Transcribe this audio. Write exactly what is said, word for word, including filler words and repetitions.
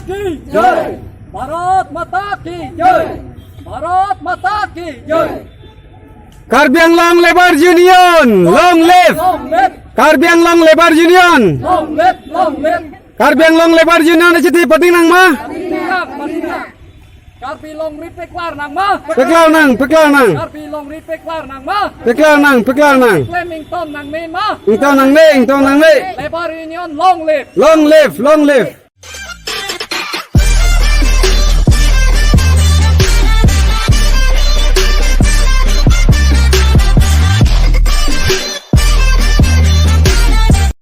Ki jai. Bharat Mata ki jai. Bharat Mata ki jai. Karbi Anglong Labour Union, long live! Long live! Karbi Anglong Labour Union! Long live! Long live! Karbi Anglong Labour Union achithi pading nang ma? Pading nang, pading nang. Karbi longri paklar nang ma? Paklar nang, paklar nang. Karbi longri paklar nang ma? Paklar nang, paklar nang. Klem ington nangne ma? Ington nangne, ington nangne. Labour Union long live! Long live, long live!